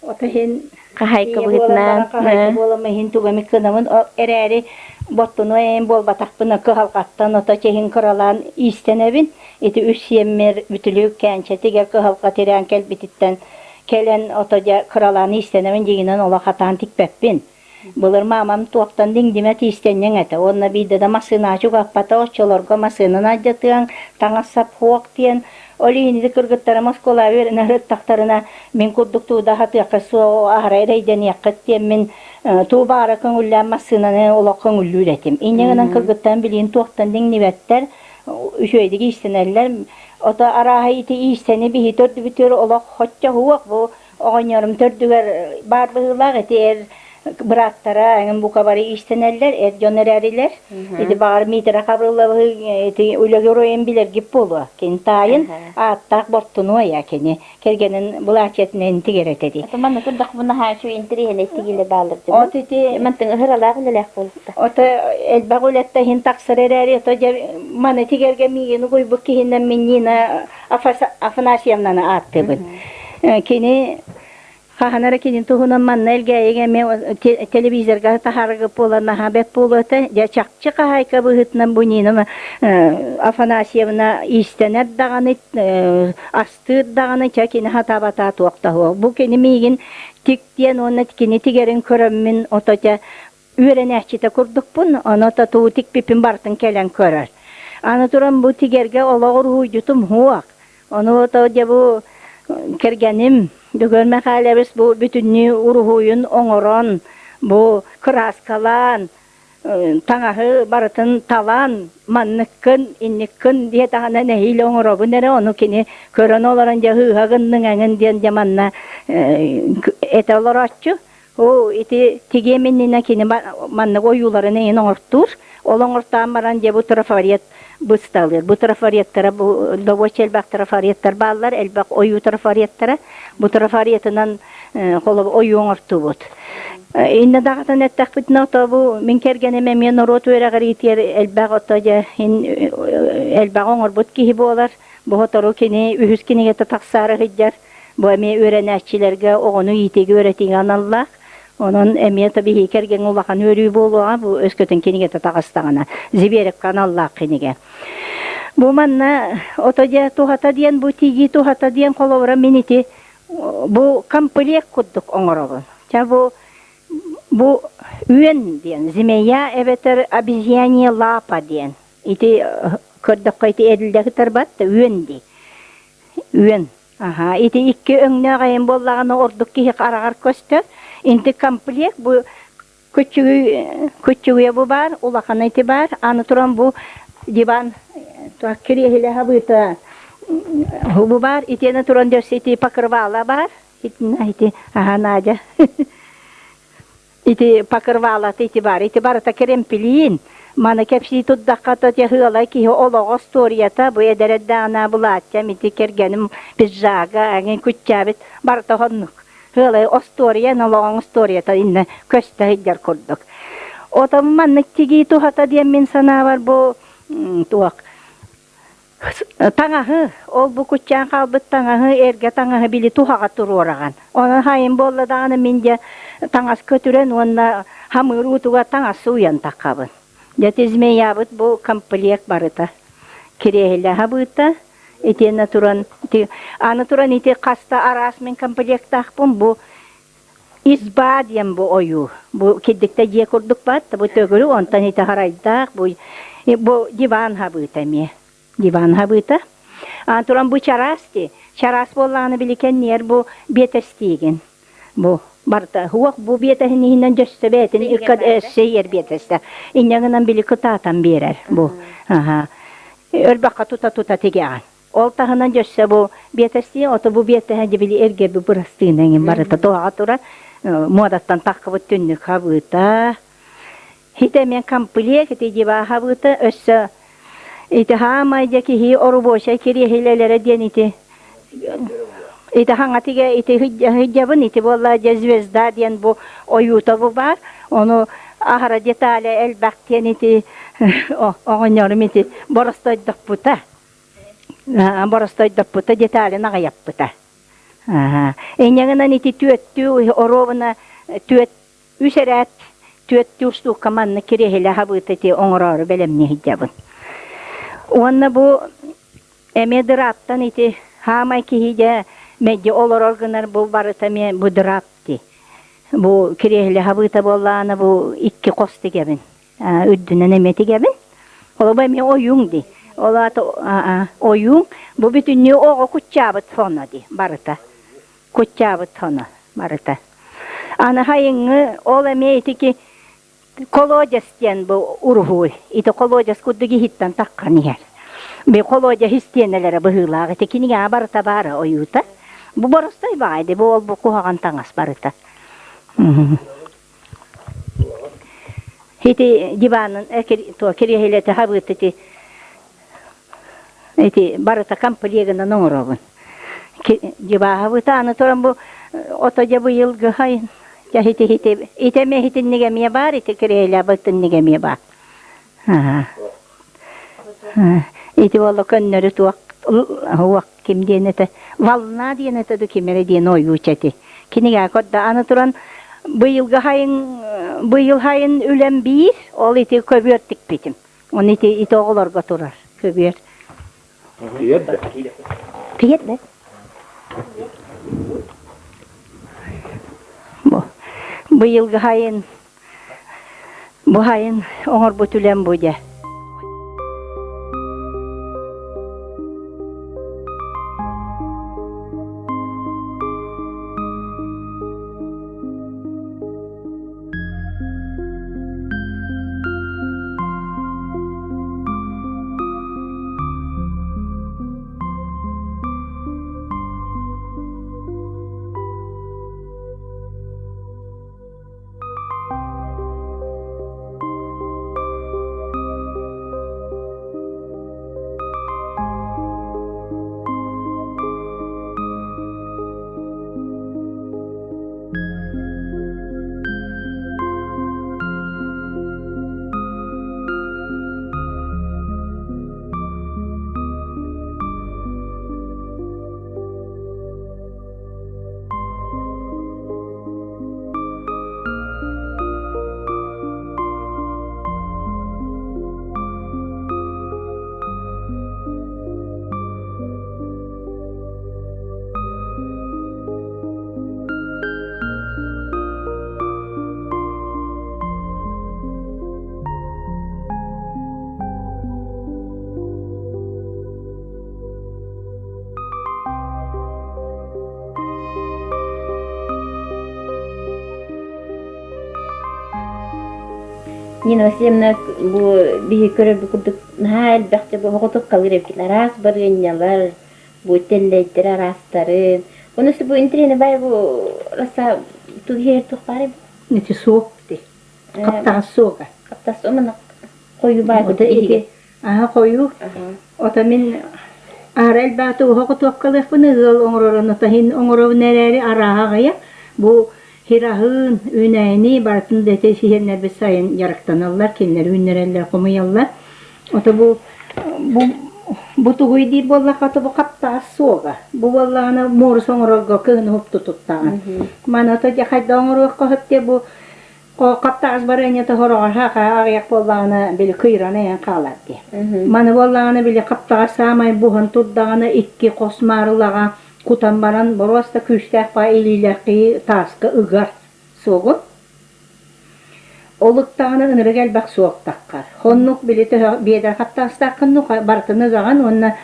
Ото иһин Хаһаайка ийэ буолан быһыытынан баран хаһаайка буолан иһин тугу эмит гынабын эрээри боттуну эйэн буолбатахпына кыһалҕаттан ото чэһин кыралаан иистэнэбин. Ити үс сиэммэр бүтүлүк кээнчэтигэр кыһалҕа тирээн кэлбититтэн кэлэн ото дьэ кыралаан иистэнэбин дьиҥинэн олох хатаан тикпэппин. Былыр маамам туохтан диҥдимэ тиистэнньэҥ этэ уонна биирдэ да массыынаҕа чугаһаппата, оччолорго массыынаны алдьатыаҥ, таҥас-сап суох диэн. Ол иһин ити кыргыттарым оскуолаҕа үөрэнэ сырыттахтарына, мин курдук туу да аһатыаххыт суох, аһара эрэйдэниэххит диэммин, туу баара көҥүллээн массыынаны олох көҥүллүүр этим. Инньэ гынан кыргыттарым билигин туохтан диҥнибэттэр, үчүгэйдик иистэнэллэр. Ото арааһа ити иистэни биһи төрдүбүтүгэр олох соччо суох бу Оҕонньорум төрдүгэр баар быһыылаах ити эр бырааттара эҥин бука бары иистэнэллэр, эр дьон эрээрилэр. Ити баҕар Миитэрэ Хабрыллабыһы ити үлэ геройун билэргит буолуо. Кини таайын ааттаах Бортунуойа кини кэргэнин былаачыйатынан тигэр этэ дии. Ото манна көрдөхпүнэ наһаа үчүгэй интэриэһинэй тигилэ бааллар дьэ. От ити Мантан ыһыралаах үлэлээх буолбута. Ото элбэх үлэттэ иһин тахсар эрээри, ото дьэ маны тигэргэ миигин угуйбут киһинэн мин Нина Афанасьевнаны ааттыыбын. Кини хаһан эрэ кини туһунан манна Элгээйигэ эмиэ телевизорга таһаарыгы буолан наһаа бэрт буолуо этэ. Дьэ чахчы хаһаайка быһыытынан бу Нина Афанасьевна иистэнэр даҕаны, астыыр даҕаны, чэ кини хатаабатаа туох да суох. Бу кини миигин тик диэн уонна кини тигэрин көрөммүн ото дьэ үөрэнээччитэ курдукпун, ону татуу тикпиппин барытын кэлэн көрөр. Аны туран бу тигэргэ олох уруһуйдьутум суох. Ону то дьэ бу кэргэним Дөгөр Михайлович бу бүтүннүү уруһуйун оҥорон, бу кырааскалаан, таҥаһы барытын талан манныккын, инниккин диэтэҕинэ нэһиилэ оҥоробун эрэ, ону кини көрөн олорон дьэ ыһыыһа гынныҥ эҥин диэн дьэ манна этэ олорооччу. Оо, ити тигиэм иннинэ кини маннык ойууларын эҥин оҥортуур. Ол оҥортоон баран дьэ бу трафарет бысталыыр. Бу трафареттара бу добуочча элбэх трафареттар бааллар, элбэх ойуу трафареттара. Бу трафаретынан холобур ойуу оҥортубут. Иннэ даҕатан эттэхпитинэ, ото бу мин кэргэним эмиэ норуот үөрэҕириитигэр элбэх ото дьэ элбэҕи оҥорбут киһи буолар. Бу сотору кини үһүс кинигэтэ тахсаары сылдьар. Бу эмиэ үөрэнээччилэргэ оҕону иитиигэ үөрэтиигэ аналлаах. Онон эмиэ биһиги кэргэҥҥэ улахан үөрүү буолуоҕа бу өскөтүн кинигэтэ таҕыстаҕына. Зверевка аналлаах кинигэ. Бу манна ото дьэ туһата диэн бу тигии туһата диэн холобура мин ити бу комплект курдук оҥоробун. Чэ бу бу үөн диэн змея эбэтэр обезьянья лапа диэн. Ити көрдөххө ити эриллэ кытарбат да үөн дии. Үөн. Аһаа, ити икки өҥнөөх эйэн буоллаҕына ордук киһи хараҕар көстөр. Инти комплект бу күчүгүй күчүгүйэ бу баар, улахан ити баар. Аны туран бу диван туох кириэһилэ хабыыта бу баар. Итиэнэ туран дьөссө ити покрывало баар. Итиннэ ити аһаа Надя. Ити покрывалата ити бар, ити барыта кирэмпилиин. Маны кэпсии турдахха то ыала киһи олоҕо остуоруйата бу эдэр эрдэҕинэ былааччам ити кэргэним пиджага эҥин күччээбит барыта оннук. Ыалай остуоруйа олоҕоҥ остуоруйата иннэ көстө сылдьар курдук. Отон маннык тигии туһата диэн мин санаабар бу туох Таҥаһы, ол бу куччаан хаалбыт таҥаһы, эргэ таҥаһы били туһаҕа туруораҕын. Онон хайын буолла даҕаны мин дьэ таҥас көтүрэн уонна хамыыр уутугар таҥас сууйан таххабын. Дьэ ити змеябыт бу комплект барыта. Кириэһилэ хабыыта, итиэннэ туран ити аны туран ити хаста араас мин комплектаахпын бу Изба диэн бу ойуу. Бу кирдиктэ дьиэ курдук баар, бу төгүрүк, онтон ити харайдаах, бу, бу диван хабыыта эмиэ. Диван хабыыта. Ан туран бу чараас дии. Чараас буоллаҕына били кэнниэр бу биэтэстиигин. Бу барыта уох бу биэтэһин иһинэн дьөссө бэйэтин ыкка өссө иэр биэтэстэ. Инньэ гынан били кытаатан биэрэр бу. Аха. Өрбөххө тута-тута тигэҕин. Ол таһынан дьөссө бу биэтэстии, ото бу биэтэһэ дьэ били эргэрби бырастыына эҥин барыта туһаҕа турар. Муодаттан таххыбыт түннүк хабыыта. Хит эмиэ комплект ити дива хабыыта өссө ити хаамай дьэ киһи оробуочай кириэһилэлэрэ диэн ити ити хаҥатыга ити сыдьабын ити буолла дьэ звезда диэн бу ойуута бу баар ону аһара деталя элбэх диэн ити оҕонньорум ити боростойдохпута Боростойдоппута, деталин аҕыйаппыта. Инньэ гынан ити түөттүү оруобуна түөт үс эрээт түөттүү устуукка маннык кириэһилэ хабыыта ити оҥороору бэлэмнии сылдьабын. Уонна бу эмиэ дыраптан ити хаамай киһи дьэ мэлдьи олорор гынар бу барыта эмиэ бу дырап дии. Бу кириэһилэ хабыыта буоллаҕына бу икки хос тигэбин. үрдүнэн эмиэ тигэбин. Холобур эмиэ ойууҥ дии. Ол аата ойууҥ бу бүтүннүү оҕо куччаабыт хоно дии барыта. Куччаабыт хоно барыта. Аны хайыҥҥы ол эмиэ итики колодец диэн бу уруһуй. Ити колодец курдук иһиттэн таххан иһэр. Би колодец истиэнэлэрэ быһыылаах ити кинигэҕэ барыта баара ойуута. Бу боростой баҕайы бу ол бу куһаҕан таҥас барыта. Ити диванын кириэһилэтэ хабыыт ити ити барыта комплегынан оҥоробун. Дьыбааһабыта аны туран бу ото дьэ быйылгы хайын ити ити ити эмиэ итинник эмиэ баар ити кириэһилэ итинник эмиэ баар. Ити буолла көннөрү туох уох ким диэн этэ волна диэн этэ ду ким эрэ диэн ойууча ити кинигэ көрдө аны туран быйылгы хайын быйыл хайын үлэм биир ол ити көбүөр тикпитим он ити ити оҕолорго турар көбүөр Тиэрдэ. Тиэрдэ. Бу быйылгы хайын Бу сайын оҥорбут үлэм бу дьэ. Нина Васильевна бу биһи көрөрбүт курдук наһаа элбэхтик бу оҕотуккалыыр эбиккит араас барыанньалар, бу тэллэйдэр араастарын. Ону бу интэриэһинэй баай бу раса тугу туох баарый бу? Ити суох ити. Хаптаҕас суоҕа. Хаптас омана хойуу баай Ото ити аһа хойуу. Ото мин аара элбэҕи уһа хотуопкалыахпын ыал оҥорорун отоһин оҥоробун эрээри арааһа аҕыйах. Бу хираһыын, үүнээйини барытын да ити сиһиэннэрбит сайын дьарыктаналлар, кинилэр үүннэрэллэр, хомуйаллар. Ото бу бу бу тугуй диир буоллахха, ото бу хаптаҕас суоҕа. Бу буоллаҕына муорус оҥорорго кыһын уһукту туттаҕын. Маны ото дьэ хайдах оҥоруохха сөп диye бу хаптаҕас барыанньата хороҕор аҕыйах буоллаҕына били кыйран айан хаалар дии. Маны буоллаҕына били хаптаҕас саамай буһан турдаҕына икки хос маарылаҕа кутан баран боруоста күүстээх баа илиилээх киһи тааска ыгар суоҕун. Ол ыктаҕына ынырык элбэх суохтаххар. Хоннук били төһө биэдэр хаптаҕастааххын барытын ыгаҕын уонна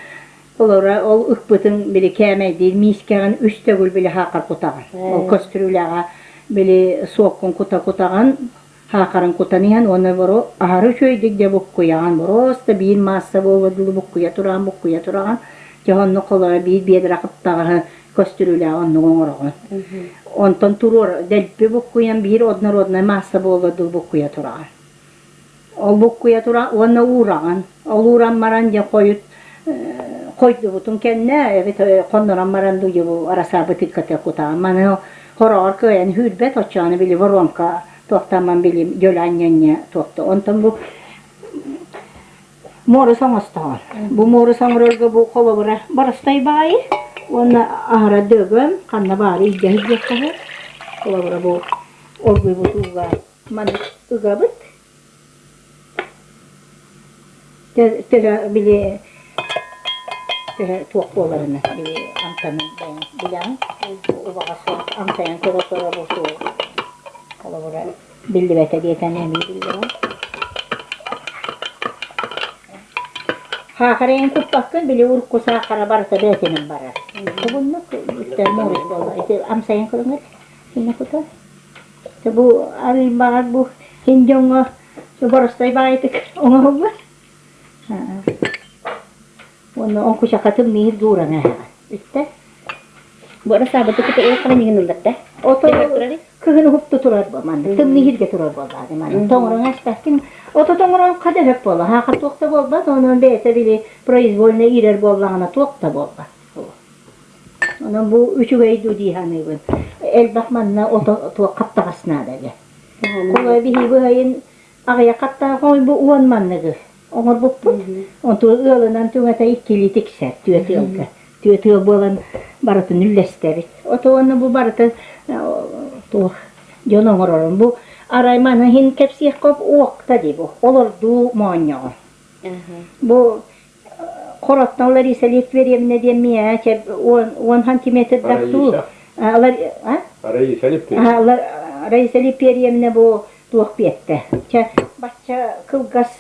Олоро ол ыкпытын били кээмэйдиир миискэҕин үс төгүл били хаакар кутаҕын. Ол көстүрүүлээҕэ били суоккун кута-кутаҕын, хаакарын кутан иһэн уонна боро аһары үчүгэйдик дьэ буккуйаҕын. Боруоста биир маасса буолуор дылы буккуйа тураҕын, буккуйа тураҕын. Дьэ оннук холоро биир биэдэрэ хаптаҕаһы көстүрүүлээҕи оннук оҥороҕун. Онтон туруор дэлби буккуйан биир однороднай маасса буолуор дылы буккуйа тураҕын. Ол буккуйа тура уонна уураҕын. Ол ууран баран дьэ хойут хойдубутун кэннэ эбит хоннорон баран дуу арасаабытыкката кутаҕын. Маны хороҕор кыайан үүрбэт оччоҕуна били воронка туохтаамман били дьөлө анньа-анньа туохта. Онтон бу муорус оҥостоҕун. Бу муорус оҥорорго бу холобура боростой баайы уонна аһара дөгөн ханна баары илдьэ сылдьыахха Холобура бу оргуйбут ууга Маны ыгабыт. Төһө били төһө туох буоларына били амтанын бэйэҥ билэҕин. Убаҕас суох амтайан көрө-көрө бу суол холобура биллибэтэ диэтэн эмиэ биллэҕин. Хаахарайын куппаккын били урукку саахара барыта бэйэтинэн барар. Тугуннук иттэр муорус буолла. Ити амсайын көрүҥэр кинне кутар. Бу арыйбаҕар бу син дьоҥҥо боростой баҕайытык оҥоһуллар. Уонна оҥкучахха тымныыр дууран ааһаҕын. Бүттэ. Бу ырасаабыты кытта ылаххына миҥин ыллар да? Ото кыһын уһукту турар бу манна. Тымныйырга турар буоллаҕа манна. Тоҥорон аспаккын. Ото тоҥорон хада өп буола. Хаахар туох да буолбат. Онон бэйэтэ били произвольно иирэр буоллаҕына туох да буолбат. Онон бу үчүгэй дуу дии саныыбын. Элбэх манна ото туох хаптаҕас наада диэн. Холой биһиги быһайын аҕыйах хаптаах бу уон манныгы оҥорбуппут. Онту ыалынан түҥэтэ иккилии тиксэр түөрт ыалга. Түөрт ыал буолан барытын үллэстэбит. Ото уонна бу барыта туох дьон оҥорорун бу арай маны иһин кэпсиэххэ уокта дии бу олордуу моонньоҕо. Бу Хороттон Лариса Литверевна диэн миэхэ уон сантиметрдаах дуу Раиса Липперьевна. Раиса Липперьевна бу туох биэртэ. Чэ, бачча кылгас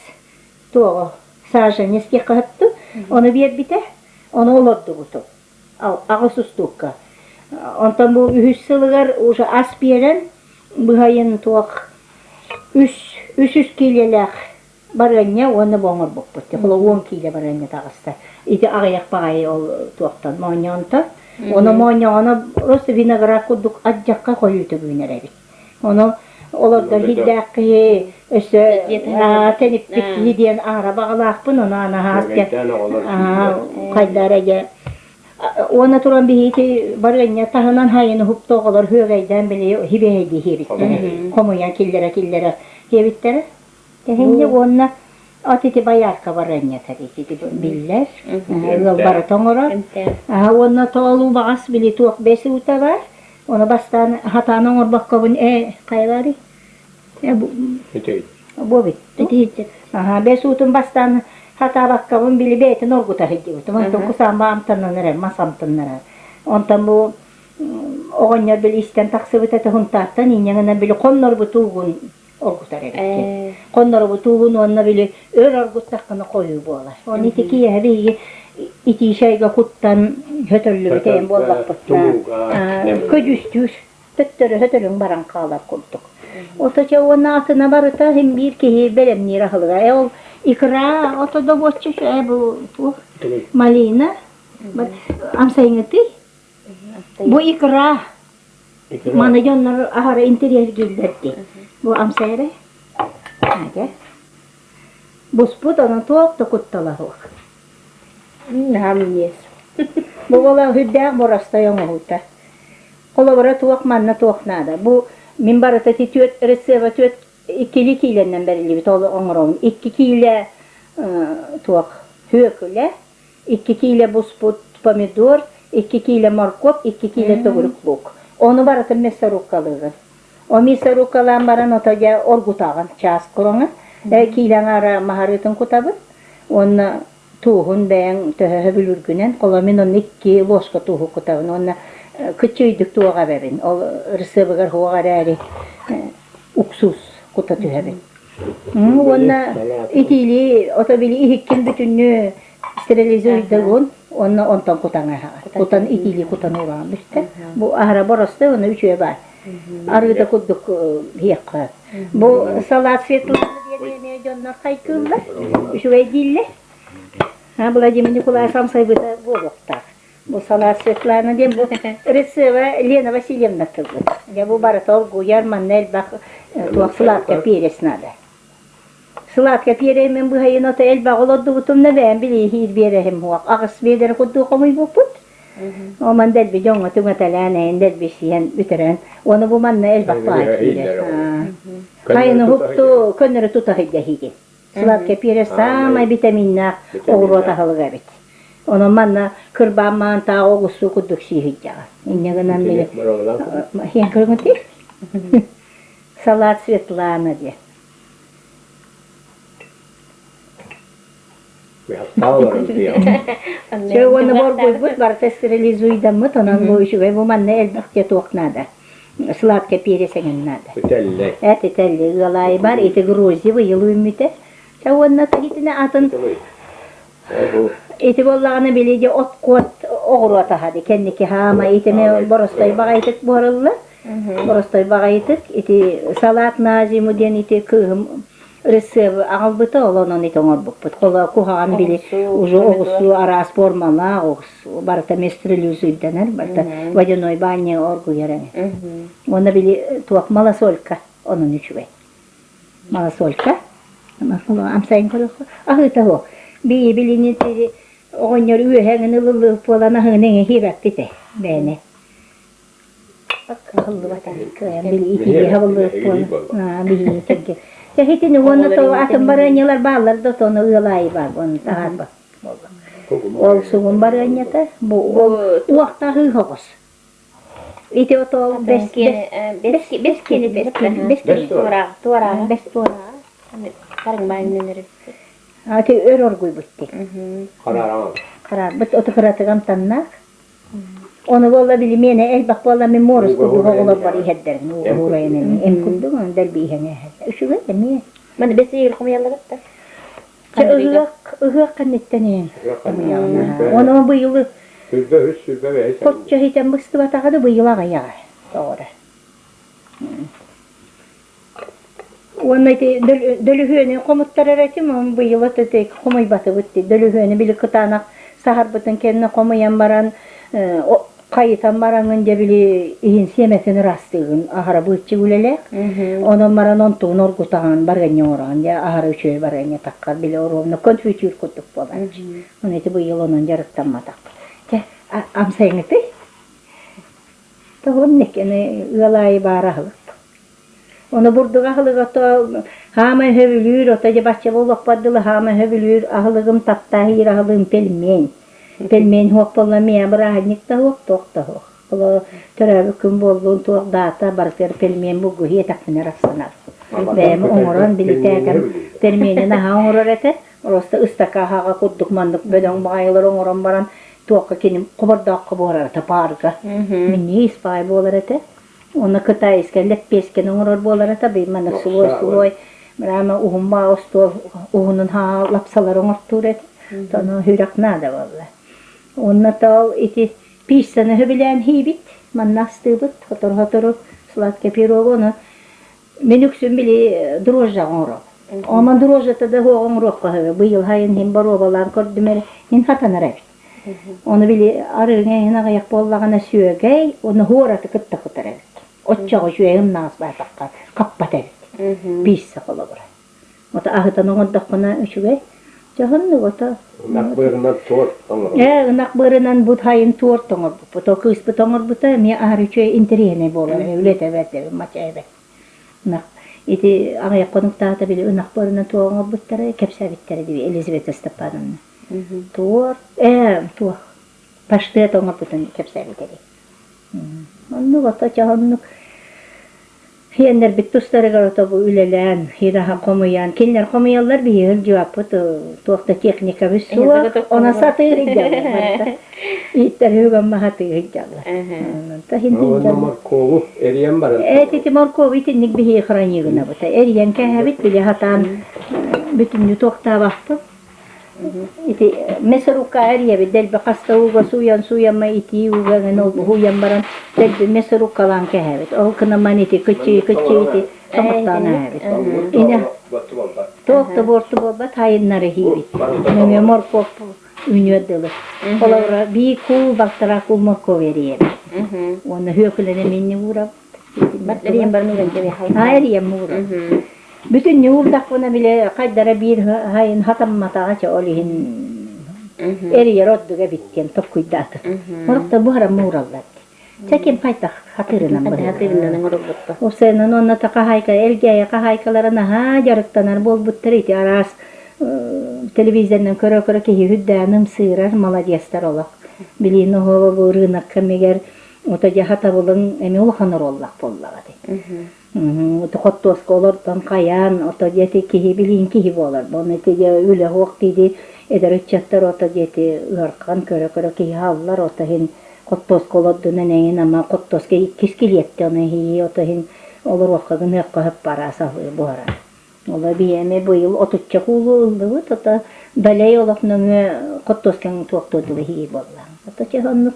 туоҕу саженец диэххэ сөптү. Ону биэрбитэ. Ону олордубутум. Аҕыс устуукка. Онтон бу үһүс сылыгар уже ас биэрэн быһайын туох үс үс үс киилэлээх Барыанньа уонна бу оҥорбуппут. Холо уон киилэ барыанньа таҕыста. Ити аҕыйах баҕайы ол туохтан моонньоонтон. Ону моонньоҕоно просто виноград курдук ардьахха хойуутук үүнэр эбит. Ону олордор хирдээх киһи өссө тэниппит киһи диэн аара баҕалаахпын, ону анаһаас хайдара дьэ уонна туран биһиги барыанньа таһынан хайын уһукта оҕолор үөгэйдээн били хибэһэйдии хиэбиттэрэ хомуйан киллэрэ-киллэрэ хиэбиттэрэ Тэһинньэ уонна от ити байаарка барыанньата ити биллэр. Ыал барыта оҥорор. Уонна тоолуу баҕас били туох бэс уута бар. Ону бастаан хатаан оҥорбоккобун ээ хайаларый? Бу бүттү. Бэс уутун бастаан хатаабаккабын били бэйэтин оргута сылдьыбытым. Онтон кусаамба амтаннан эрэр, мас амтаннарар. Онтон бу оҕонньор били истэн тахсыбыт этэ Хунтаартан инньэ гынан били хоннорбут уугун оргутар эбиккин. Хонноробут уугун уонна били өр оргуттаххына хойуу буолар. Оны ити киэһэ биһиги итии чайга куттан хөтөллүбүт эйэн буоллахпытына көдьүүстүүр. Төттөрү хөтөлүҥ баран хаалар курдук. Оточа уонна атына барыта син биир киһи бэлэмниир аһылыга. Э ол икра ото добуоччу э бу туох малина амсайыҥытый бу икра маны дьоннор аһара интэриэһиргииллэр дии бу амсайары буспут онон туох да куттала суох Наһаа минньиэс. Бу буола сүрдээх боростой оҥоһуута. Холобура туох манна туох наада. Бу мин барыта ити түөрт рецеба түөрт иккилии киилэннэн бэриллибит ол оҥоробун. Икки киилэ туох сүөкүлэ, икки киилэ буспут помидор, икки киилэ моркуоп, икки киилэ төгүрүк лук. Ону барытын мясорубкалыыгын. О мясорубкалаан баран ото дьэ оргутаҕын чаас кураҥа. Киилэ аҥаара маһарыытын кутабын. Уонна Тууһун бэйэҥ төһө сөбүлүүргүнэн, холо мин онно икки ложка тууһу кутабын уонна кыччыйдык туоҕа эбэбин. Ол ырысыабыгар суох эрээри уксуус кута түһэбин. Уонна итиилии ото били иһиккин бүтүннүү стерилизуйдагын уонна онтон кутан аһаҕын. Кутан итиилии кутан уураҕын бүттэ. Бу аһара боростой уонна үчүгэй баар. Арыыта курдук иһиэххэ. Бу салат Светлана диэн эмиэ дьоннор хайгыыллар, үчүгэй дииллэр. Владимир Николаевич амсайбыта буолуохтаах. Бу салат Светлана диэн бу рецеба Лена Васильевна тылбыт. Дьэ бу барыта оргуйар, манна элбэх туох сладкий перец надо. Сладкий переһин быһайын ото элбэх олордубутум да бэйэм билииһиир биэрэһим суох. Аҕыс биэдэрэ курдук хомуйбуппут. Оман дэлби дьоҥҥо түҥэтэлээн эйин дэлби сиэн бүтэрэн уону бу манна элбэх баай киирэр. Хайыны уһукту көннөрү тута сылдьаһыыгын. Сладкий перец саамай витаминнаах оҕуруот аһылыга эбит. Онон манна кырбаан маантааҕы оҕуссуу курдук сии сылдьаҕын. Инньэ гынан били хиэн көрүҥүтүй? Салат Светлана диэн. Чэ уонна борбуйбут барыта стерилизуйдаммыт, онон бу үчүгэй бу манна элбэх дьэ туох наада. Сладкий перец эҥин наада. Тэллэй. Эт тэллэй ыалаайы бар, ити грози быйыл үүммүтэ. Чэ уонна итини атын ити буоллаҕына били дьэ от куот оҕуруот аһа ди кэнники хаама итини боростой баҕайытык буһарыллар. Боростой баҕайытык ити салат на зиму диэн ити кыыһым Рецебы аҕалбыта, ол онон ити оҥорбуппут. Холо куһаҕан били уже оҕуссуу араас формалаах оҕус барыта местрелюзуйданар, барыта водяной баня оргуйар эҥин. Уонна били туох малосолька онон үчүгэй. Малосолька амсайын көрүөххэ аһыыта суох. Бии билини оҕонньор үөһэ эҥин ылыллыбыт буолан аһыыны эҥин хиэбэппит ээ бэйэни. Аһыллыбат кыайан били итиигэ хабыллыбыт буолан биһиги сэргэ. Тэһитини уонна то атын барыанньалар бааллар да тону ыал аайы баар оны таһаарбат буолла. Ол сугун барыанньата бу ол уохтаах ыһоҕос. Ити отол бэс бэс бэс кини бэс бэс бэс туораах туораах бэс туораах харыҥ баайнанар Ати өр оргуйбут дии. Харааран. Хараарбыт оту кыратык амтаннаах. Ону буолла били миэнэ элбэх буолла мин муорус курдук оҕолорбор иһэрдэрин уурайын эмиэ эм курдук ону дэлби иһэн иһэллэр. Үчүгэй эмиэ. Маны бэс ыйыгар хомуйаллар да? Чэ ыһыах ыһыах кэнниттэн иһэн хомуйаҕын. Ону быйылы Сүүрбэ үс, сүүрбэ бэһис. Соччо иһитэн быстыбатаҕа да быйыл аҕыйаҕа тоҕо Уонна ити дөлүһүөнү хомуттарар этим, ону быйыл ити хомуйбатыбыт дии. Дөлүһүөнү били кытаанах саһарбытын кэннэ хомуйан баран, хайытан бараҥҥын дьэ били иһин сиэмэтин ыраастыыгын, аһара быыччык үлэлээх. Онон баран онтугун оргутаҕын, барыанньа оҥороҕун, дьэ аһара үчүгэй барыанньа таххар, били оруобуна конфитюр курдук буолааччы. Ону ити быйыл онон дьарыктамматахпыт. Чэ, амсайыҥытый? Тоҕо иккини ыал аайы баар аһылык. Ону бурдук аһылыга ото хаамай сөбүлүүр, ото дьэ бачча буолуохпар дылы хаамай сөбүлүүр аһылыгым таптаа иһиир аһылыгым пельмень. Пельмень суох буолла миэхэ бырааһынньык да суох, туох да суох. Оло төрөөбүт күн буоллун, туох даата барытыгар пельмень булгуһу иэтэхпинэ арахсанар. Бэйэм оҥорон билитээтэм пельмени наһаа оҥорор этэ. Просто ыстакааһаҕа курдук маннык бөдөҥ баҕайылары оҥорон баран туохха кини хобордооххо буһарар этэ паарга. Минньигэс баҕайы буолар этэ. Уонна кытайскай лэппиэскэни оҥорор буолар этэ. Быйыл маннык сулой-сулой прямо уһун баҕа остуол уһунун хаҥа лапсалары оҥортуур этэ. Тону сүрэх наада буолла. Уонна тоол ити пиццаны сөбүлээн иһиибит, манна астыыбыт, сотору-сотору сладкий пирог ону. Мин үксүн били дрожжа оҥоробун. Онон дрожжата да суох оҥоруохха сөбө. Быйыл сайын иһин боруобалаан көрдүм эрэ, иһин хатанар эбит. Ону били арыыҥа иһин аҕыйах буоллаҕына сүөгэй, уонна хуораты кытта кутар эбит. Оччоҕо үчүгэй ымнаҕас баатахха хаппат эбит. Пицца холобура. Ото аһытан оҥордоххуна үчүгэй. Дьоһуннук ото. Ынах быарынан торт оҥоробут. Ээ, ынах быарынан бу сайын торт оҥорбуппут. О кыыспыт оҥорбута эмиэ аһары үчүгэй интэриэһинэй буолар. Үлэтэ бэрт эбит, мача эбит. Ынах ити аҕыйах хонуктаата били ынах быарынан туох оҥорбуттара кэпсээбиттэрэ дии Елизавета Степановна. Торт, ээ, туох паштет оҥорбутун кэпсээбит эбит. Оннук ото чоһоннук Сиэннэрбит тустарыгар ото бу үлэлээн, хираха хомуйан, кинилэр хомуйаллар биһиги сылдьыбаппыт, туох да техникабыт суох, она сатыы сылдьаллар барыта. Ииттэр үгэммэ сатыы сылдьаллар. Уонна моркуобу эрийэн баран. Эт ити моркуобу итинник биһиги хранигынабыт. Эрийэн кээһэбит, били сатаан бүтүннүү туохтаабаппыт. Ити мясорубка эрийэбит, дэлби хаста ууга сууйан сууйамма итии ууга эҥин ол уһуйан баран дэлби мясорубкалаан кэһэбит. Ол гынан ити кыччыы кыччыы ити тоҥоттоон эһэбит. Инэ туох да буорту буолбат хайыннары иһиибит. Нөҥүө моркуоп үнүөр дылы. Холобура бии куул балтараа куул моркуоп эрийэбит. Уонна хүөкүлэнэ минни уурабыт. Эрийэн баран ууран кэбиһэҕин. Аа эрийэн уурабыт. Бүтүн ньуурдахпына били хайдара биир сайын хатамматаҕа чэ ол иһин эрийэр ордуга эбит диэн толкуйдаатым. Сорохтор буһаран уураллар дии. Чэ ким хайдах хатыырынан Хатыырынан оҥороллор. Уопсайынан уонна та хаһаайка Элгээйи хаһаайкалара наһаа дьарыктанар буолбуттар ити араас телевизорынан көрө-көрө киһи үрдээн ымсыырар маладьыастар олох. Билиин оһуоба бу рынок кэмигэр ото дьэ хатабылыҥ эмиэ улахан оруоллаах буоллаҕа дии. Хоттуоска олордон хайаан, ото диэти киһи билиин киһи буолар. Оны ити үлэ суох диди эдэр ыччаттар ото диэти ыархан көрө-көрө киһи хааллар ото иһин хоттуоска олордунан эҥин ама хоттуоска иккис килиэптэ ону иһии ото иһин олоруохха гыныахха сөп бараа саһыы буһара. Ола биһиэми быйыл отучча куулу ыллыбыт, ото далей олох нөҥүө хоттуоскаҥ туохтуотула иһии буолла. Ото чэ оннук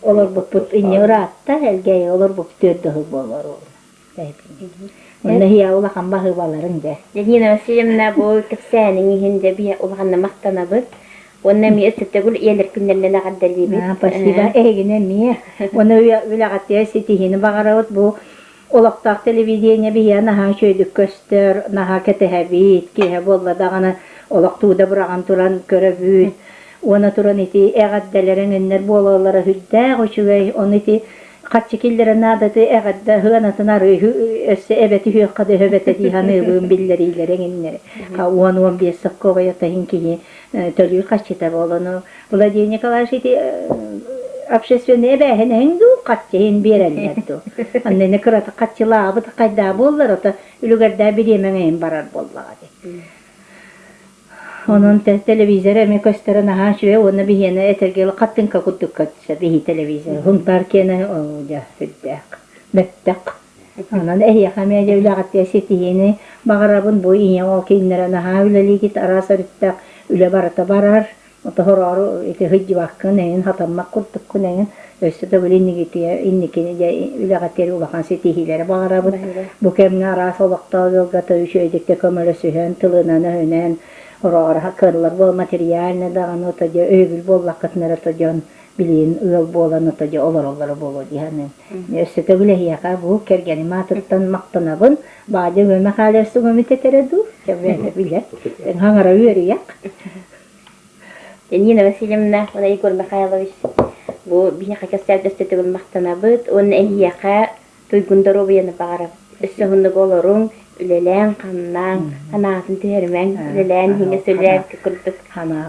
Олорбуппут инньэ ыраатта, Элгээйи олорбуппут түөрт да сыл буолар Онно иһиэ улахан баһыыбаларын дьэ. Нина Васильевна бу кэпсээниҥ иһин дьэ биһи улаханна махтанабыт. Уонна эмиэ өссө ийэлэр күннэринэн эҕэрдэлиибит. Спасибо эһигини эмиэ. Уонна үлэҕитигэр ситиһиини баҕарабыт. Бу олохтоох телевидение биһиэхэ наһаа үчүгэйдик көстөр, наһаа кэтэһэбит, киэһэ буолла даҕаны олох тууда быраҕан туран көрөбүт. Уонна туран ити эҕэрдэлэр эҥиннэр буолаллара сүрдээх үчүгэй. Ону ити харчы киллэрэ наадаты эҕэрдэ сыанатын арыы өссө эбэ түһүөххэ да өһөбөтө дии саныыбын биллэриилэр эҥиннэри. 10-15 соккуобай отаһын киһи төлүүр харчыта буолану Владимир Николаевич ити общественный эбээһинэһиҥ дуу харчы иһин биэрэллэр дуу. Анныны кырата харчылаабыт хайдаа буоллар ото үлүгэрдээх бириэмэҥ эйин барар буоллаҕа дии. Онон телевизор эмиэ көстөрө наһаа үчүгэй уонна биһиэнэ этэргэ хаттыҥка курдук көстөр биһи телевизор. Хунтаар киэнэ дьэ сүрдээх бэттэх. Онон эһиэхэ эмиэ дьэ үлэҕитигэр ситиһиини баҕарабын. Бу ийэ ол кинилэрэ наһаа үлэлиигит араас өрүттээх үлэ барыта барар. Тоһороору ити сылдьыбаккын эҥин хатаммат курдуккун эҥин өссө төгүл инникитигэр инникини дьэ үлэҕитигэр улахан ситиһиилэри баҕарабыт. Бу кэмҥэ араас олохтоох ыалга үчүгэйдик да көмөлөсүһэн, тылынан-өһүнэн ороҕор кыаллар буол материально даҕаны ото дьэ өйөбүл буоллаххытына эрэ ото дьон билигин ыал буолан ото дьэ олороллоро буолуо дии саныым. Өссө төгүл эһиэхэ бу кэргэним аатыттан махтанабын. Баадьа Үөмэ Хаалерсуҥ эмит этэрэ дуу? Чэ, билэр. Хаҥара үөрүйэх. Нина Васильевна уонна Егор Михайлович бу биһиэхэ кэпсээбит өссө төгүл махтанабыт уонна эһиэхэ туйгун доруобуйаны баҕарабыт. Өссө уһуннук олоруҥ, үлэлээҥ-хамнааҥ, санаатын түһэримэҥ, үлэлээн иһиҥэ сөлөөбүт курдук.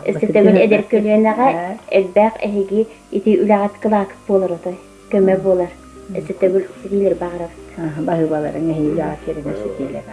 Өссө төгүл эдэр көлүөнэҕэ элбэх эһиги ити үлэҕит кылаакыт буолар отой, көмө буолар. Өссө төгүл ситиилэри баҕарабыт. Баһыыбаларыҥ эһиги үлэҕит ситиилэр.